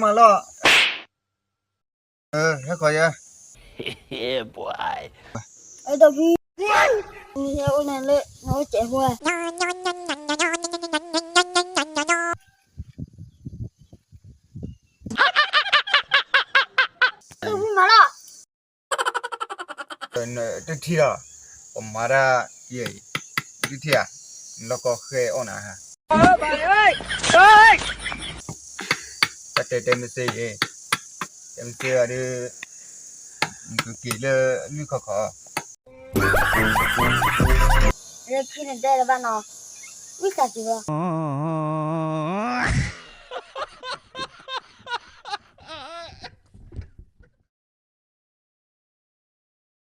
မၤလီၤ, ဟဲခီယဲ, အဲၣ်ဒိးဖု, မ့ၢ်ဟဲအိၣ်န့ၣ်လၢနအိၣ်စဲးဖိဧါ, အဲၣ်ဒိးဖုမၤလီၤ. တထံၣ်လီၤ, ပမၤတၢ်ယဲအံၤ, တထံၣ်ဧါ, နလီၢ်ကီၢ်ဃဲအီၣ်နၤဧါ, တၢ်တဲတဲမ့ၢ်စ့အံၤ, တဲမ့ၢ်စ့ဘၣ်ဒီး, နကက့ၤလၢလွံၢ်ခီခီ, လၢခံန့ၣ်တဲလၢၤဘၣ်နီၤ, ဝံသးစူၤလီၤ.